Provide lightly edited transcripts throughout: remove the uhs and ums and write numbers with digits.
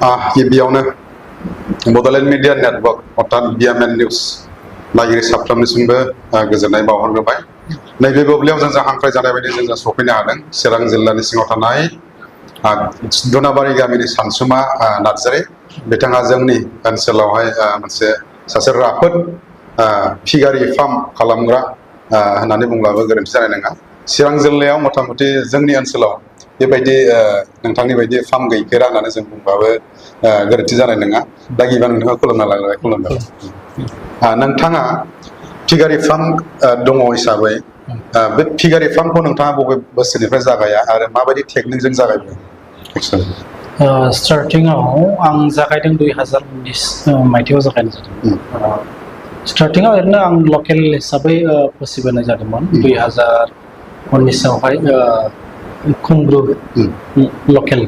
गिबियावनो Bodoland media network अर्थात BMN news नायगिरि साफ्रोमनिसिमबो गोजोननाय बावहरग्रोबाय। नैबे बुब्लियाव जों हांख्राय जानाय बायदि जों सफैनो हादों चिरां जिल्लानि सिङाव थानाय दुनाबारि गामिनि सानसुमा नार्जारी बिथाङा जोंनि ओनसोलावहाय मोनसे सासे राफोद फिगारि फार्म खालामग्रा होननानै बुंब्लाबो गोरोन्थि जानाय नङा। चिरां जिल्लायाव मथा-मथि जोंनि ओनसोलाव बेबायदि नोंथांनि बायदि फार्म गैफेरा होननानै जों बुंबाबो गोरोन्थि जानाय नङा। दा गिबियाव नोंथाङा खुलुमना लाबाय नोंथाङा फिगारि फार्म दङ हिसाबै बे फिगारि फार्मखौ नोंथाङा बबे बोसोरनिफ्राय जागाया आरो माबायदि टेकनिकजों जागायदों? स्टार्टिंआव आं जागायदों 2019 मायथाइयाव जागायनाय जादों। स्टार्टिंआव ओरैनो आं लकेल हिसाबै फिसिबोनाय जादोंमोन। 2019आवहाय खुंग्रु लकेल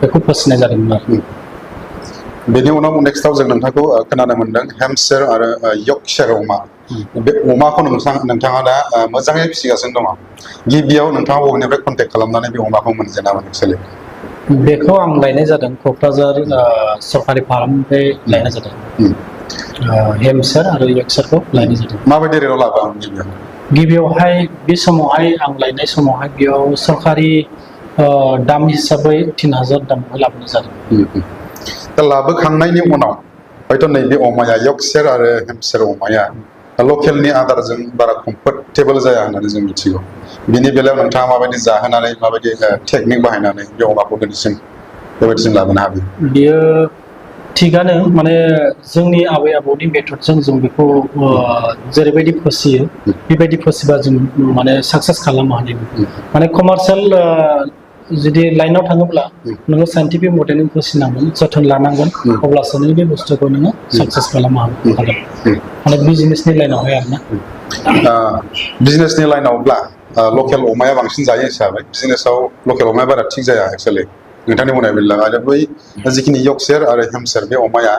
बेखौ फिसिनाय जादोंमोन आरो बेनि उनाव नेक्स्टआव जों नोंथांखौ खोनानो मोनदों हेम्पशायर आरो यर्कशायर अमा। बे अमाखौ नोंथाङा दा मोजाङै फिसिगासिनो दङ। गिबियाव नोंथाङा बबेनिफ्राय कन्टेक्ट खालामनानै बे अमाखौ मोनजेनामोन एक्सुवेलि? बेखौ आं लायनाय जादों क'क्राझार सरकारि फार्मनिफ्राय लायनाय जादों। हेम्पशायर आरो यर्कशायरखौ लायनाय जादों। माबायदि रेटआव लाबोआ गिबियावहाय बे समावहाय आं लायनाय समावहाय बेयाव सरकारि दाम हिसाबै 3000 दामावहाय लाबोनाय जादों। दा लाबोखांनायनि उनाव हयथ' नैबे अमाया यर्कशायर आरो हेम्पशायर अमाया लकेलनि आदारजों बारा कम्फर्टेबल जाया होननानै जों मिथिगौ। बिनि बेलायाव नोंथाङा माबायदि जाहोनानै माबायदि टेकनिक बाहायनानै बे अमाखौ दिनैसिम बेबायदिसिम लाबोनो हादों? बियो थिगानो माने जोंनि आबै आबौनि मेथडजों जों बेखौ जेरैबायदि फिसियो बेबायदि फिसिबा जों माने साक्सेस खालामनो हायो। माने कमार्शियेल जुदि लाइनाव थाङोब्ला नोङो साइन्टिफिक मडेलै फिसिनांगोन, जोथोन लानांगोन, अब्लासो नों बे बुस्थुखौ नोङो साक्सेस खालामनो हागोन। माने बिजनेसनि लाइनावहाय आरोना। बिजनेसनि लाइनावब्ला लकेल अमाया बांसिन जायो हिसाबै बिजनेसाव लकेल अमाया बारा थिग जाया एक्सुवेलि नोंथांनि बुंनाय बायदिब्ला। आरो बै जिखिनि यर्कशायर आरो हेम्पशायर बे अमाया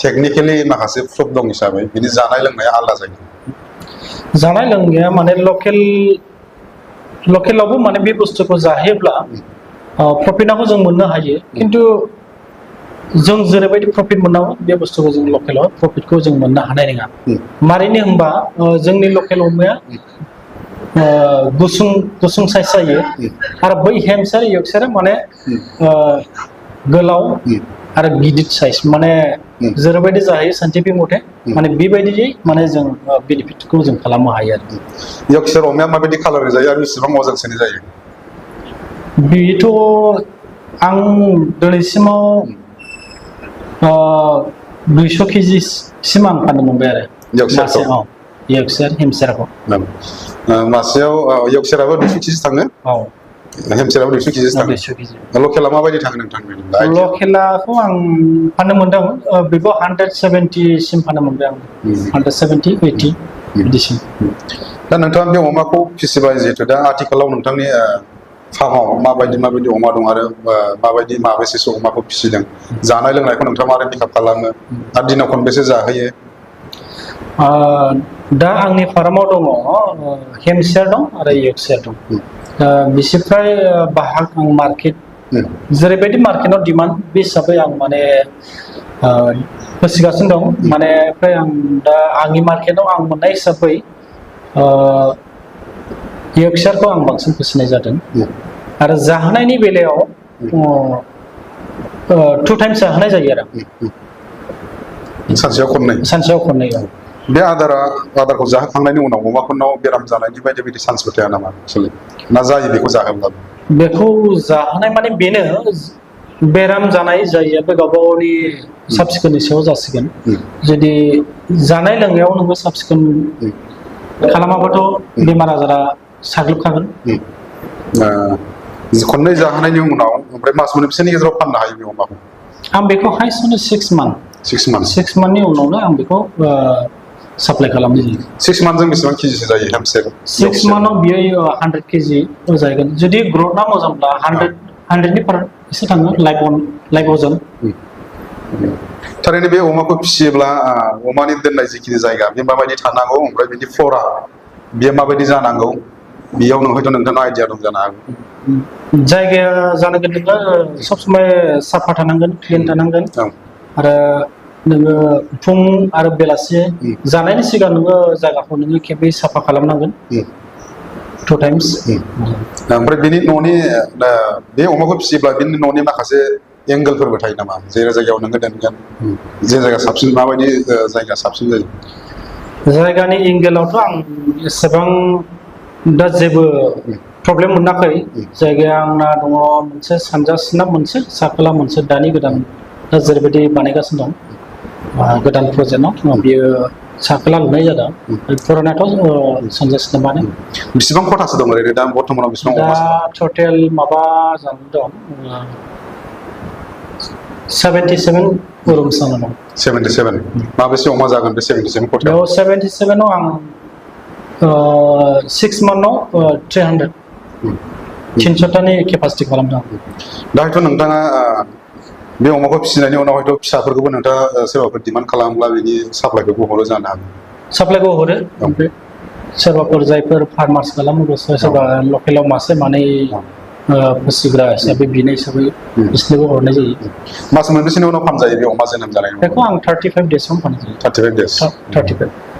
टेकनिकेलि माखासे प्रुफ दं हिसाबै बिनि जानाय लोंनाया आलादा जायो। जानाय लोंनाया माने लकेलावबो माने बे बुस्थुखौ जाहोयोब्ला प्रफिटआबो जों मोननो हायो। खिन्थु जों जेरैबायदि प्रफिट मोननांगौ बे बुस्थुखौ जों लकेलाव प्रफिटखौ जों मोननो हानाय नङा। मारैनो होनबा जोंनि लकेल अमाया गुसुं साइज जायो आरो बै हेम्पशायर यर्कशायरा माने गोलाव आरो गिदिर साइज माने जेरैबायदि जाहैयो साइन्टिफिक मथे माने बेबायदियै माने जों बेनिफिटखौ जों खालामनो हायो आरो। यर्कशायर अमाया माबायदि कालारनि जायो आरो बेसेबां अजनसोनि जायो? बेथ' आं दिनैसिमाव 200 केजिसिम आं फाननो मोनबाय आरो मासेयाव यर्कशायर हेम्पशायरखौ। मासेयाव यर्कशायराबो 200 केजि थाङो? औ। हेम्पशायराबो 200 केजि थाङो? 200 केजि। लकेला माबायदि थाङो नोंथांनि? लकेलाखौ आं फाननो मोनदों बेखौ 170सिम फाननो मोनबाय आं। 170, 80 बिदिसिम। दा नोंथाङा बे अमाखौ फिसिबाय जिहेथु दा आथिखालाव नोंथांनि फार्माव माबायदि अमा दं आरो माबायदि माबेसेसो अमाखौ फिसिदों? जानाय लोंनायखौ नोंथाङा मारै पिकआप खालामो आरो दिनाव खनबेसे जाहोयो? दा आंनि फार्माव दङ हेम्पशायर दं आरो यर्कशायर दं। बिनिफ्राय बाहाग आं मार्केट जेरैबायदि मार्केटआव डिमान्ड बे हिसाबै आं माने फिसिगासिनो दं। माने ओमफ्राय आं दा आंनि मार्केटआव आं मोननाय हिसाबै यर्कशायरखौ आं बांसिन फिसिनाय जादों। आरो जाहोनायनि बेलायाव 2 टाइम्स जाहोनाय जायो आरो सानसेयाव खननै। बे आदारखौ जाहोखांनायनि उनाव अमाफोरनाव बेराम जानायनि बायदि चान्सफोर थाया नामा ना जायो बेखौ जाहोब्लाबो? बेखौ जाहोनाय माने बेनो बेराम जानाय जायिया बे गावबा गावनि साब सिखोननि सायाव जासिगोन। जुदि जानाय लोंनायाव नोङो साब सिखोन खालामाबाथ' बेमार आजारा साग्लोबखागोन। खननै जाहोनायनि उनाव ओमफ्राय मास मोनबेसेनि गेजेराव फाननो हायो बे अमाखौ? आं बेखौ हाइस्टआवनो 6 मान्थ। 6 मान्थनि उनावनो आं बेखौ साप्लाइ खालामनाय जायो। 6 मान्थजों बेसेबां केजिसो जायो हेम्पशायर? 6 मान्थआव बियो 100 केजि जाहैगोन। जुदि ग्रथआ मोजांब्ला 100नि एसे थाङो लाइफ अजन। थारैनो बे अमाखौ फिसियोब्ला अमानि दोननाय जिखिनि जायगा बे माबायदि थानांगौ ओमफ्राय बिनि फ्ल'रा बेयो माबायदि जानांगौ बेयाव हयथ' नोंथांनाव आइडिया दं जानो हागौ जायगाया जानांगोन नोङो सब समाय साफा थानांगोन क्लिन थानांगोन आरो नोङो फुं आरो बेलासि जानायनि सिगां नोङो जायगाखौ नोङो खेबनै साफा खालामनांगोन 2 times ओमफ्राय बेनि न'नि बे अमाखौ फिसियोब्ला बेनि न'नि माखासे एंगोलफोरबो थायो नामा जे जायगायाव नोङो दोनगोन जे जायगा साबसिन माबायदि जायगा साबसिन जायो जायगानि एंगेलावथ' आं एसेबां दा जेबो प्रब्लेम मोनाखै जायगाया आंना दङ मोनसे सानजा सोनाब मोनसे साखोला मोनसे दानि गोदान दा जेरैबायदि बानायगासिनो दं गोदान प्रजेक्टआव बियो साखोला लुनाय जादों पुरानाथ' सानजा सोनाबानो बेसेबां खथासो दं ओरैनो दा बर्थमानाव बेसेबां दा टटेल माबा जानानै दं 77 रुमस जाना दं 77 माबेसे अमा जागोन बे 77 खथायाव बेयाव 77 आव आं 6 मान्थआव 300 300तानि केपासिटि खालामदों दाथ' नोंथाङा बे अमाखौ फिसिनायनि उनाव हयथ' फिसाफोरखौबो नोंथाङा सोरबाफोर डिमान्ड खालामोब्ला बिनि साप्लाइखौबो हरो जानो हागौ साप्लाइखौ हरो ओमफ्राय सोरबाफोर जायफोर फार्मार्स खालामो सोरबा लकेलाव मासे मानै फिसिग्रा हिसाबै बिनाय हिसाबै बिसोरनोबो हरनाय जायो मास मोनबेसेनि उनाव फानजायो बे अमा जोनोम जानाय बेखौ आं 35 डेजआवनो फाननाय जायो 35 डेज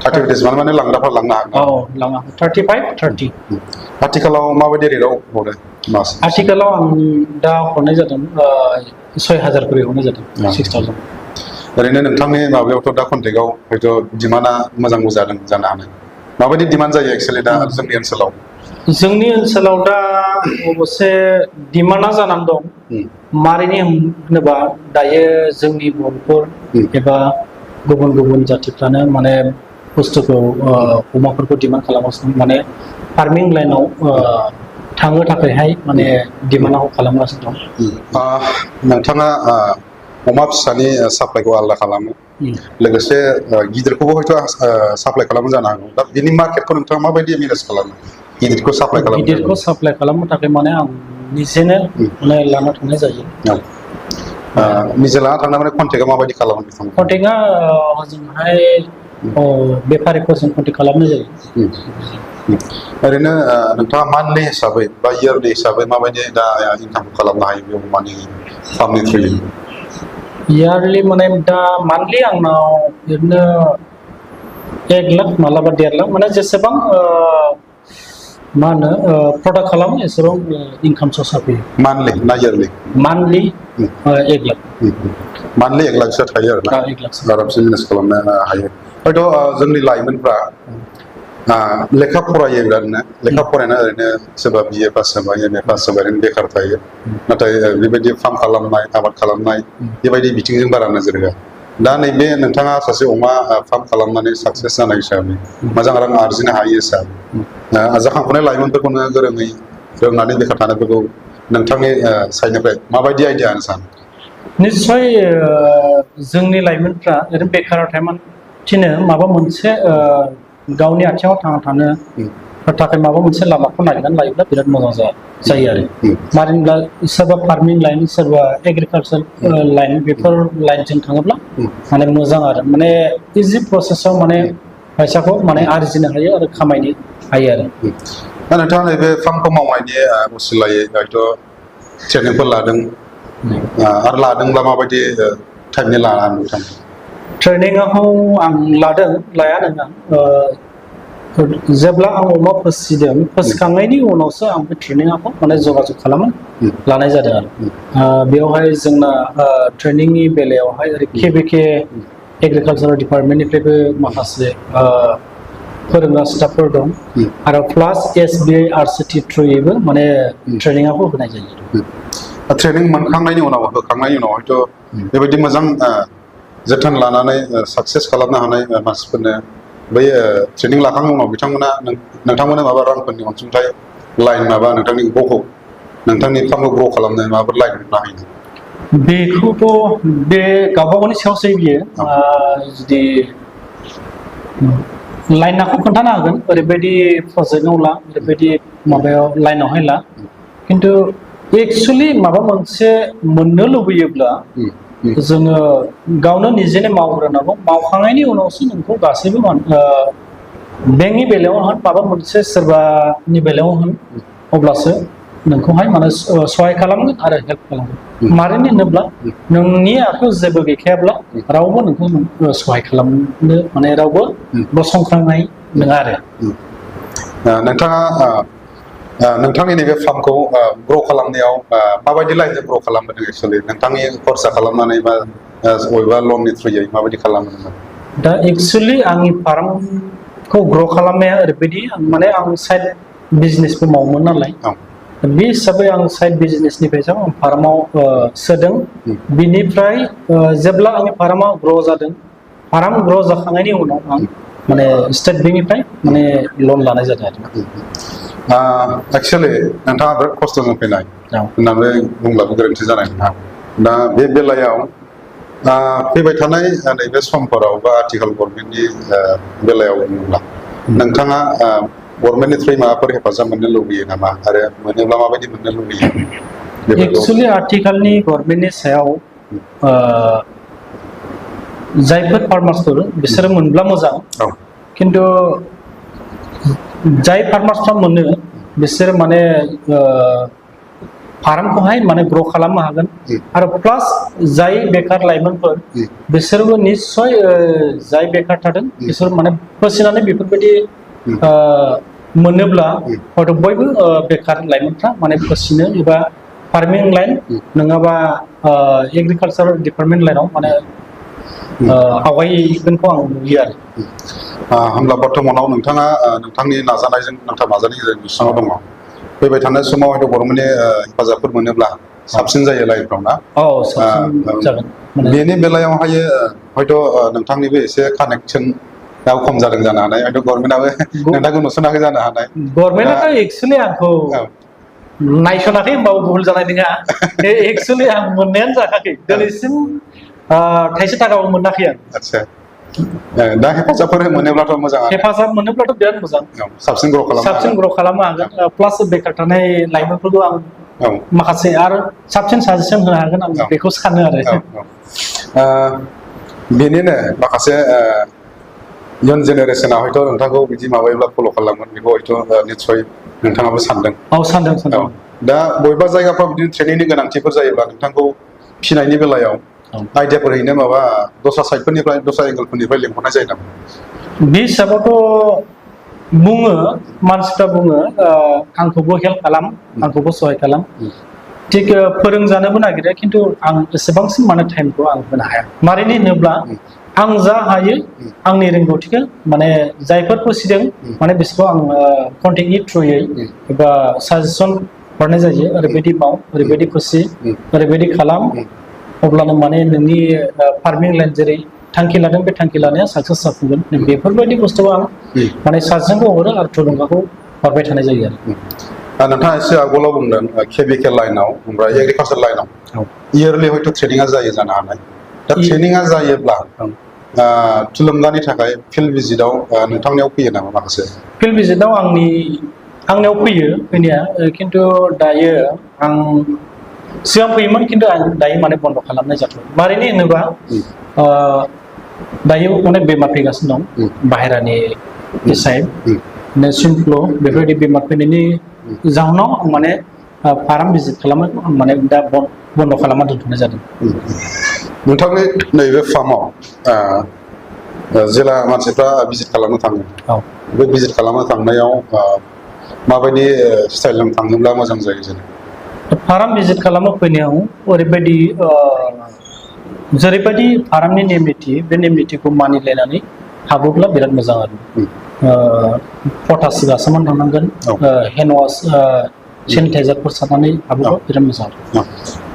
35 डेज माने लांग्राफ्रा लांनो हागोन औ लाङा 35 30 आथिखालाव माबायदि रेटआव हरो मास आथिखालाव आं दा हरनाय जादों 6000 करि हरनाय जादों 6000 ओरैनो नोंथांनि माबायावथ' दा कन्टेक्टआव हयथ' डिमान्डआ मोजांबो जादों जानो हानाय माबायदि डिमान्ड जायो एक्सुवेलि दा जोंनि ओनसोलाव दा अबसे डिमान्डआ जानानै दं मारैनि होनोबा दायो जोंनि बर'फोर एबा गुबुन गुबुन जातिफ्रानो माने बुस्थुखौ अमाफोरखौ डिमान्ड खालामगासिनो माने फार्मिं लाइनाव थांनो थाखायहाय माने डिमान्डआव खालामगासिनो दं नोंथाङा अमा फिसानि साप्लाइखौ आलादा खालामो लोगोसे गिदिरखौबो हयथ' साप्लाइ खालामो जानो हागौ दा बिनि मार्केटखौ नोंथाङा माबायदि मेनेज खालामो गिदिरखौ साप्लाइ खालामनो थाखाय माने आं निजेनो माने लाना थांनाय जायो निजे लाना थांना माने कन्टेक्टआ माबायदि खालामो कन्टेक्टआ हजोंहाय बेफारिफोरजों कन्टेक्ट खालामनाय जायो ओरैनो नोंथाङा मान्थलि हिसाबै बा इयारलि हिसाबै माबायदि दा इनकाम खालामनो हायो बे अमानि फार्मनि थ्रुयै इयारलि माने दा मान्थलि आंनाव ओरैनो 1 लाख मालाबा 1.5 लाख माने जेसेबां मा होनो प्रडाक्ट खालामो एसेबां इनकाम सर्सआ फैयो मान्थलि ना इयारलि मान्थलि 1 लाख मान्थलि 1 लाखसो थायो आरोना 1 लाख आरामसे मेनेज खालामनो हायो हयथ' जोंनि लाइमोनफ्रा लेखा फरायो बिरादनो लेखा फरायना ओरैनो सोरबा BA पास जाबाय MA पास जाबाय ओरैनो बेखार थायो नाथाय बेबायदि फार्म खालामनाय आबाद खालामनाय बेबायदि बिथिंजों बारा नोजोर होआ दा नैबे नोंथाङा सासे अमा फार्म खालामनानै साक्सेस जानाय हिसाबै मोजां रां आरजिनो हायो हिसाबै जाखांफुनाय लाइमोनफोरखौनो गोरोङै रोंनानै बेखार थानायफोरखौ नोंथांनि साइडनिफ्राय माबायदि आइडिया होनो सानो निस्सय जोंनि लाइमोनफ्रा ओरैनो बेखाराव थायामानो माबा मोनसे गावनि आथिङाव थांना थानो थाखाय माबा मोनसे लामाखौ नागिरनानै लायोब्ला बिराद मोजां जायो आरो मानो होनब्ला सोरबा फार्मिं लाइन सोरबा एग्रिकालचार लाइन बेफोर लाइनजों थाङोब्ला माने मोजां आरो माने इजि प्रसेसआव माने फैसाखौ माने आरजिनो हायो आरो खामायनो हायो आरो दा नोंथाङा नैबे फार्मखौ मावनायनि असिलायै हयथ' ट्रेनिंफोर लादों आरो लादोंब्ला माबायदि टाइपनि लानानै नोंथां ट्रेनिंखौ आं लाया नङा जेब्ला आं अमा फिसिखांनायनि उनावसो आं बे ट्रेनिंखौ माने जगाजग खालामो लानाय जादों आरो बेवहाय जोंना ट्रेनिंनि बेलायावहाय ओरै KVK एग्रिकालचार डिपार्टमेन्टनिफ्रायबो माखासे फोरोंग्रा स्टाफफोर दं आरो प्लास SBI RCT थ्रुयैबो माने ट्रेनिंखौ होनाय जायो ट्रेनिं मोनखांनायनि उनाव होखांनायनि उनाव हयथ' बेबायदि मोजां जोथोन लानानै साक्सेस खालामनो हानाय मानसिफोरनो बै ट्रेनिं लाखांनायनि उनाव बिथांमोना नोंथांमोना माबा रांफोरनि अनसुंथाइ लाइन माबा नोंथांनि नोंथांनि फार्मखौ ग्र' खालामनो माबाफोर लाइन होनो हायो बेखौथ' बे गावबा-गावनि सायावसो बियो जुदि लाइनखौ खोन्थानो हागोन ओरैबायदि प्रजेक्टआव ला ओरैबायदि माबायाव लाइनावहाय ला खिन्थु एक्सुवेलि माबा मोनसे मोननो लुबैयोब्ला जोङो गावनो निजेनो मावग्रोनांगौ मावखांनायनि उनावसो नोंखौ गासैबो बेंकनि बेलायाव होन माबा मोनसे सोरबानि बेलायाव होन अब्लासो नोंखौहाय माने सहाय खालामगोन आरो हेल्प खालामगोन मारैनो होनोब्ला नोंनि आखायाव जेबो गैखायाब्ला रावबो नोंखौ सहाय खालामनो माने रावबो गसंख्रांनाय नङा आरो नोंथाङा नोंथांनि नैबे फार्मखौ ग्र' खालामनायाव माबायदि लाइनजों ग्र' खालामबोदों एक्सुवेलि नोंथांनि खरसा खालामनानै बा बबेबा लननि थ्रुयै माबायदि खालामबोदों दा एक्सुवेलि आंनि फार्मखौ ग्र' खालामनाया ओरैबायदि माने आं साइड बिजनेसबो मावोमोन नालाय बे हिसाबै आं साइड बिजनेसनिफ्रायसो आं फार्माव सोदों बिनिफ्राय जेब्ला आंनि फार्मा ग्र' जादों फार्म ग्र' जाखांनायनि उनाव आं माने स्टेट बेंकनिफ्राय माने लन लानाय जादों आरो एक्सुवेलि नोंथाङा बिराद खस्थ'जों फैनाय होननानै बुंब्लाबो गोरोन्थि जानाय नङा दा बे बेलायाव फैबाय थानाय नैबे समफोराव बा आथिखाल गभर्नमेन्टनि बेलायाव बुङोब्ला नोंथाङा गभर्नमेन्टनि थ्रुयै माबाफोर हेफाजाब मोननो लुबैयो नामा आरो मोनोब्ला माबायदि मोननो लुबैयो एक्सुवेलि आथिखालनि गभर्नमेन्टनि सायाव जायफोर फार्मार्सफोर बिसोरो मोनब्ला मोजां खिन्थु जाय फार्मार्सफ्रा मोनो बिसोर माने फार्मखौहाय माने ग्र' खालामनो हागोन आरो प्लास जाय बेकार लाइमोनफोर बिसोरबो निस्सय जाय बेकार थादों बिसोर माने फसिनानै बेफोरबायदि मोनोब्ला हयथ' बयबो बेकार लाइमोनफ्रा माने फसिनो एबा फार्मिं लाइन नङाबा एग्रिकालसार डिपार्टमेन्ट लाइनाव माने आवगायगोनखौ आं नुयो आरो होमब्ला बर्थमानाव नोंथाङा नोंथांनि नाजानायजों नाजानायनि गेजेरजों बिसिनाव दङ फैबाय थानाय समाव हयथ' गभर्नमेन्टनि हेफाजाबफोर मोनोब्ला साबसिन जायो लाइनफ्राव ना साबसिन जागोन बेनि बेलायावहाय हयथ' नोंथांनिबो एसे कानेक्सन खम जादों जानो हानाय हयथ' गभर्नमेन्टआबो नोंथांखौ नुसनाखै जानो हानाय गभर्नमेन्टआथ' एक्सुवेलि आंखौ नायसनाखै होनबाबो भुल जानाय नङा एक्सुवेलि आं मोननायानो जायाखै दिनैसिम थाइसे थाखाबो मोनाखै आं आदसा दा हेफाजाबफोर मोनोब्लाथ' मोजां हेफाजाब मोनोब्लाथ' बिराद मोजां साबसिन ग्र' खालामनो हागोन प्लास बेकार थानाय लाइमोनफोरखौ आं माखासे आरो साबसिन साजेसन होनो हागोन आं बेखौ सानो आरो बेनिनो माखासे इयुन जेनेरेसना हयथ' नोंथांखौ बिदि माबायोब्ला फल' खालामगोन बेखौ हयथ' निस्सय नोंथाङाबो सानदों सानदों दा बबेबा जायगाफ्राव बिदिनो ट्रेनिंनि गोनांथिफोर जायोब्ला नोंथांखौ फिनायनि बेलायाव आइडियाफोर हैनो माबा दस्रा साइडफोरनिफ्राय दस्रा एंगलफोरनिफ्राय लिंहरनाय जायो नामा बे हिसाबावथ' बुङो मानसिफ्रा बुङो आंखौबो हेल्प खालाम आंखौबो सहाय खालाम थिग फोरोंजानोबो नागिरो खिन्थु आं एसेबांसिम माने टाइमखौ आं होनो हाया मारैनो होनोब्ला आं जा हायो आंनि रोंगौथिखौ माने जायफोर फसिदों माने बिसोरखौ आं कन्टेक्टनि थ्रुयै एबा साजेसन हरनाय जायो ओरैबायदि माव ओरैबायदि फसि ओरैबायदि खालाम अब्लानो माने नोंनि फार्मिं लाइन जेरै थांखि लादों बे थांखि लानाया साक्सेस जाफुंगोन बेफोरबायदि बुस्थुखौ आं माने साजेसनखौ हरो आरो थुलुंगाखौ हरबाय थानाय जायो आरो नोंथाङा एसे आगोलाव बुंदों केमिकेल लाइनाव ओमफ्राय एग्रिकालसार लाइनाव इयारलि हयथ' ट्रेनिङा जायो जानो हानाय दा ट्रेनिङा जायोब्ला थुलुंगानि थाखाय फिल्ड भिजिटआव नोंथांनियाव फैयो नामा माखासे फिल्ड भिजिटआव आंनियाव फैयो फैनाया खिन्थु दायो आं सिगां फैयोमोन खिन्थु आं दायो माने बन्द' खालामनाय जाथ'बाय मारैनो होनोबा दायो अनेक बेमार फैगासिनो दं बाहेरानि साइड स्वाइन फ्लु बेफोरबायदि बेमार फैनायनि जाहोनाव आं माने फार्म भिजिट खालामनायखौ आं माने दा बन्द' खालामना दोनथ'नाय जादों नोंथांनि नैबे फार्माव जेला मानसिफ्रा भिजिट खालामनो थाङो बे भिजिट खालामनो थांनायाव माबायदि स्टाइलजों थाङोब्ला मोजां जायो जेनेबा फार्म भिजिट खालामनो फैनायाव ओरैबायदि जेरैबायदि फार्मनि नेम निथि बे नेम निथिखौ मानिलायनानै हाबोब्ला बिराद मोजां आरो पटास गासोमोन थांनांगोन हेन्ड वास सेनिटाइजारफोर सारनानै हाबोब्ला बिराद मोजां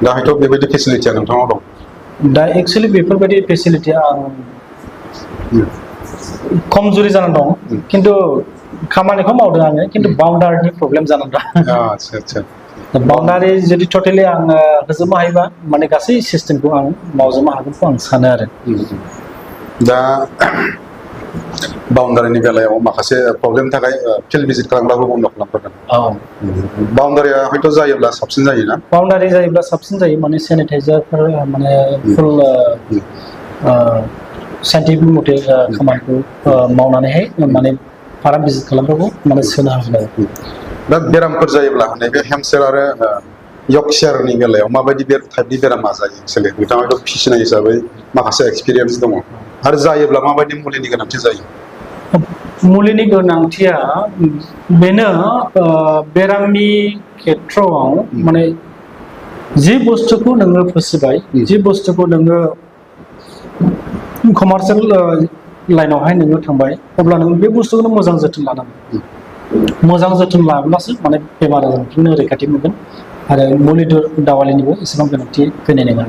दा हयथ' बेबायदि फेसिलिटिया नोंथांनाव दं दा एक्सुवेलि बेफोरबायदि फेसिलिटिया आं खमजुरि जानानै दं खिन्थु खामानिखौ मावदों आङो खिन्थु बाउन्डारिनि प्रब्लेम जानानै दं बाउन्डारि जुदि टटेलि आं होजोबनो हायोबा माने गासै सिस्टेमखौ आं मावजोबनो हागोनखौ आं सानो आरो दा बाउन्डारिनि बेलायाव माखासे प्रब्लेमनि थाखाय फिल्ड भिजिट खालामब्लाबो बन्द' खालामफोरदों बाउन्डारिया हयथ' जायोब्ला साबसिन जायोना बाउन्डारि जायोब्ला साबसिन जायो माने सेनिटाइजारफोर माने फुल साइन्टिफिक मथे खामानिखौ मावनानैहाय माने फार्म भिजिट खालामबाबो माने सोनो हागोन आरो दा बेरामफोर जायोब्ला नैबे हेमसेर आरो यर्कशायरनि बेलायाव माबायदि बे टाइपनि बेरामा जायो एक्सुवेलि नोंथाङाथ' फिसिनाय हिसाबै माखासे एक्सपिरियेन्स दङ आरो जायोब्ला माबायदि मुलिनि गोनांथि जायो मुलिनि गोनांथिया बेनो बेरामनि खेथ्रआव माने जि बुस्थुखौ नोङो फिसिबाय जि बुस्थुखौ नोङो कमार्शियेल लाइनावहाय नोङो थांबाय अब्ला नों बे बुस्थुखौनो मोजां जोथोन लानांगोन मोजां जोथोन लाब्लासो माने बेमार आजारनिफ्राय नों रैखाथि मोनगोन आरो मुलि दावालिनिबो एसेबां गोनांथि फैनाय नङा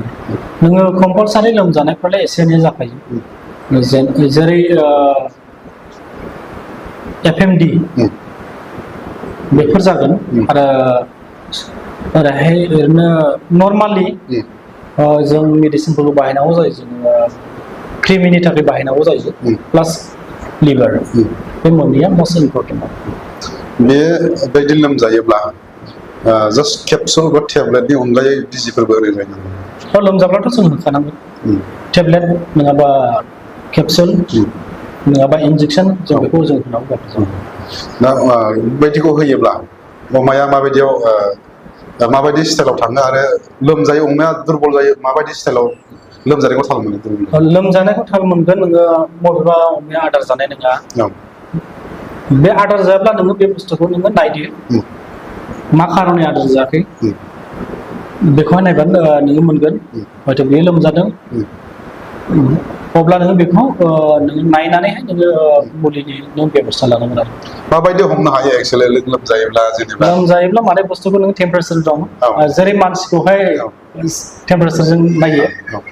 नोङो कम्पालसारि लोमजानायफ्रालाय एसे एनै जाखायो जेरै FMD बेफोर जागोन आरो ओरैहाय ओरैनो नर्मालि जों मेडिसिनफोरखौ बाहायनांगौ जायो जोङो क्रिमिनि थाखाय बाहायनांगौ जायो प्लास लिभार बे मोननैया मस्ट इम्परटेन्ट बेबायदि लोमजायोब्ला जास्ट केपसुल बा टेब्लेटनि अनगायै बिजिफोरबो होनाय जायो लोमजाब्लाथ' जों होखानांगोन टेब्लेट नङाबा केपसुल नङाबा इन्जेक्सन जों बेखौ जों होनांगौ दा बेबायदिखौ होयोब्ला अमाया माबायदियाव माबायदि स्टाइलाव थाङो आरो लोमजायो अमाया दुरबल जायो माबायदि स्टाइलाव लोमजानायखौ थाल मोनो लोमजानायखौ थाल मोनगोन नोङो बबेबा अमाया आदार जानाय नङा बे आदार जायाब्ला नोङो बे बुस्थुखौ नोङो नायदो मा खारननि आदार जायाखै बेखौहाय नायबानो नोङो मोनगोन हयथ' बेयो लोमजादों अब्ला नोङो बेखौ नोङो नायनानैहाय नोङो मुलिनि नों बेबस्था लानांगोन आरो माबायदि हमनो हायो एक्सुवेलि लोमजायोब्ला जेनेबा लोमजायोब्ला माने बुस्थुखौ नों टेम्पारेचार दं जेरै मानसिखौहाय टेम्पारेचारजों नायो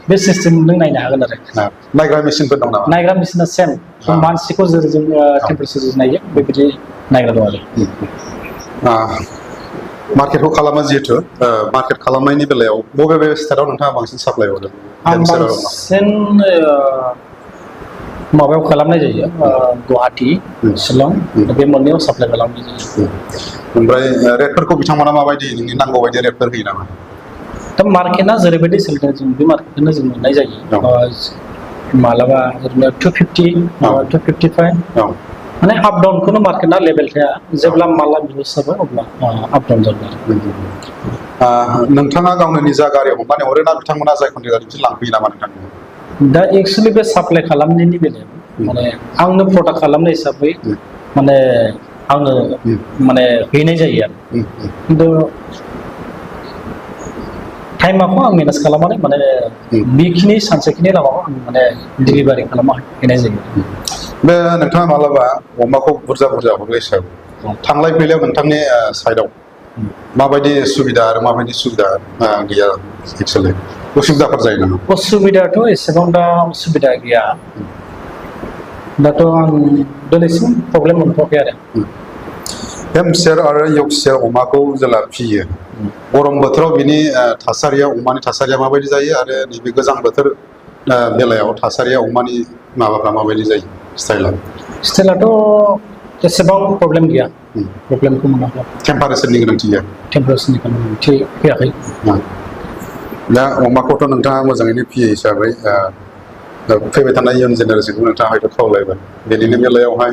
बे सिस्टेम नों नायनो हागोन आरो नायग्रा मेसिनफोर दं नामा नायग्रा मेसिना सेम मानसिखौ जेरै जों टेम्पारेचार नायो बेबायदि नायग्रा दं आरो मार्केटखौ खालामो जिहेथु मार्केट खालामनायनि बेलायाव बबे स्टेटआव नोंथाङा बांसिन साप्लाय हरदों आं बांसिन माबायाव खालामनाय जायो गुवाहाटि शिलं बे मोननैयाव साप्लाय खालामनाय जायो ओमफ्राय रेटफोरखौ बिथांमोना माबायदि नोंनि नांगौ बायदि रेटफोर होयो नामा दा मार्केटआ जेरैबायदि सोलिदों जों बे मार्केटखौनो जों मोननाय जायो मालाबा ओरैनो 250 255 माने आप डाउनखौनो मार्केटआ लेभेल थाया जेब्ला माला बिलुस जाबाय अब्ला आप डाउन जागोन नोंथाङा गावनो निजा गारि हमनानै हरो ना बिथांमोना जाय कन्ट्रेक्टरनिफ्राय लांफैयो नामा नोंथां दा एक्सुवेलि बे साप्लाय खालामनायनि बेलायाव माने आंनो प्रडाक्ट खालामनाय हिसाबै माने आङो माने हैनाय जायो आरो खिन्थु टाइमाखौ आं मेनेज खालामनानै माने बेखिनि सानसेखिनि लामाखौ आं माने डिलिभारि खालामना हैनाय जायो बे नोंथाङा मालाबा अमाखौ बुरजा हरो हिसाबै थांलाय फैलायाव नोंथांनि साइडआव माबायदि सुबिदा आरो माबायदि सुबिदा गैया एक्सुवेलि उसुबिदाफोर जायो नामा उसुबिदाथ' एसेबां दा उसुबिदा गैया दाथ' आं दिनैसिम प्रब्लेम मोनथ'वाखै आरो हेमसेर आरो यर्कशायर अमाखौ जेला फियो गरम बोथोराव बिनि थासारिया अमानि थासारिया माबायदि जायो आरो नैबे गोजां बोथोर बेलायाव थासारिया अमानि माबाफ्रा माबायदि जायो स्टाइलाथ' एसेबां प्रब्लेम गैया प्रब्लेमखौ मोनाखै टेम्पारेचारनि गोनांथि गैया टेम्पारेचारनि गोनांथि फैयाखै दा अमाखौथ' नोंथाङा मोजाङैनो फियो हिसाबै फैबाय थानाय इयुन जेनेरेसनखौ नोंथाङा हयथ' खावलायबाय बेनिनो बेलायावहाय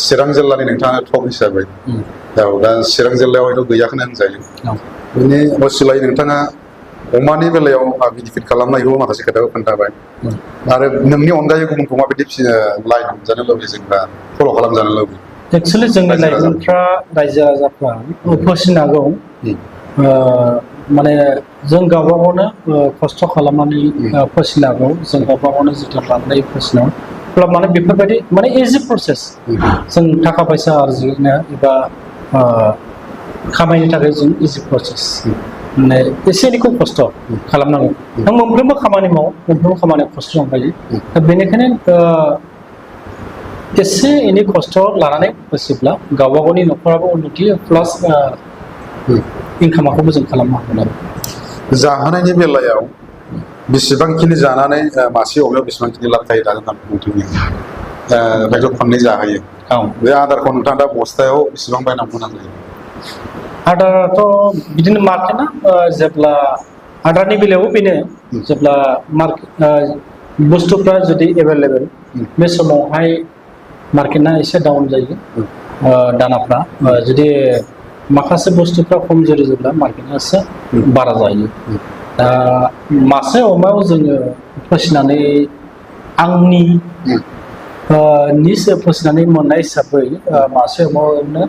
चिरां जिल्लानि नोंथाङा टप हिसाबै दा चिरां जिल्लायाव हयथ' गैयाखौनो होनजायो बेनि असिलायै नोंथाङा अमानि बेलायाव बेनिफिट खालामनायखौ माखासे खोथाखौ खोन्थाबाय आरो नोंनि अनगायै गुबुनखौ माबायदि लाइन हमजानो लुबैयो जेनेबा फल' खालामजानो लुबैयो एक्सुवेलि जोंनि लाइमोनफ्रा रायजो राजाफ्रा फिसिनांगौ माने जों गावबा गावनो खस्थ' खालामनानै फिसिनांगौ जों गावबा गावनो जोथोन लानानै फिसिनांगौ अब्ला माने बेफोरबायदि माने इजि प्रसेस जों थाखा फैसा आरजिनो एबा खामायनो थाखाय जों इजि प्रसेस माने एसे एनैखौ खस्थ' खालामनांगौ नों मोनफ्रोमबो खामानि मावो मोनफ्रोमबो खामानियाव खस्थ' दंखायो दा बेनिखायनो एसे एनै खस्थ' लानानै फिसिब्ला गावबा गावनि न'खराबो उन्नति प्लास इनकामाखौबो जों खालामनो हागोन आरो जाहोनायनि बेलायाव बेसेबांखिनि जानानै मासे अमायाव बेसेबांखिनि लाब थायो दानि नोंथांनि हयथ' खननै जाहोयो बे आदारखौ नोंथाङा दा बस्थायाव बेसेबां बायनांगौ गोनां जायो आदाराथ' बिदिनो मार्केटआ जेब्ला आदारनि बेलायावबो बेनो जेब्ला मार्केट बुस्थुफ्रा जुदि एभेलेबेल बे समावहाय मार्केटआ एसे डाउन जायो दानाफ्रा जुदि माखासे बुस्थुफ्रा खमजुरि जायोब्ला मार्केटआ एसे बारा जायो दा मासे अमायाव जोङो फिसिनानै आंनि निजे फिसिनानै मोननाय हिसाबै मासे अमायावनो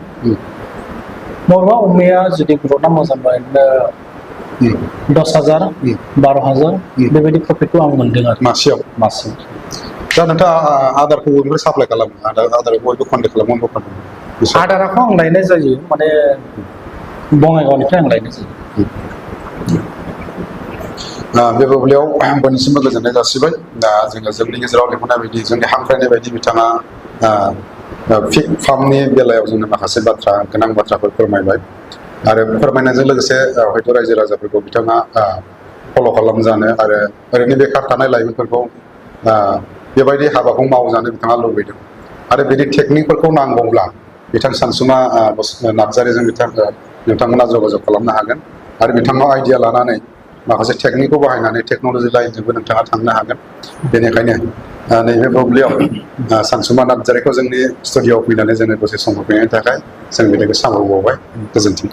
बबेबा अमाया जुदि ग्रथआ मोजांबा 10,000 12,000 बेबायदि प्रफिटखौ आं मोनदों आरो मासेयाव दा नोंथाङा आदारखौ बबेनिफ्राय साप्लाय खालामो आदार बयबो कन्टेक्ट खालामो आदाराखौ आं लायनाय जायो माने बङाइगावनिफ्राय आं लायनाय जायो बे बुब्लियाव बयनिसिमबो गोजोननाय जासिबाय दा जोङो जोंनि गेजेराव लेंहरनाय बायदि जोंनि हांख्रायनाय बायदि बिथाङा फिग फार्मनि बेलायाव जोंनो माखासे बाथ्रा गोनां बाथ्राफोर फोरमायबाय आरो फोरमायनायजों लोगोसे हयथ' रायजो राजाफोरखौ बिथाङा फल' खालामजानो आरो ओरैनो बेखार थानाय लाइमोनफोरखौ बेबायदि हाबाखौ मावजानो बिथाङा लुबैदों आरो बिदि टेकनिकफोरखौ नांगौब्ला बिथां सानसुमा नार्जारिजों नोंथांमोना जगाजग खालामनो हागोन आरो बिथांनाव आइडिया लानानै माखासे टेकनिकखौ बाहायनानै टेक्न'लजि लाइनजोंबो नोंथाङा थांनो हागोन बेनिखायनो नैबे बुब्लियाव सानसुमा नार्जारिखौ जोंनि स्टुडिअ'आव फैनानै जोङो दसे सम होफैनायनि थाखाय जों बिनिखौ साबायखर बावबाय गोजोन्थों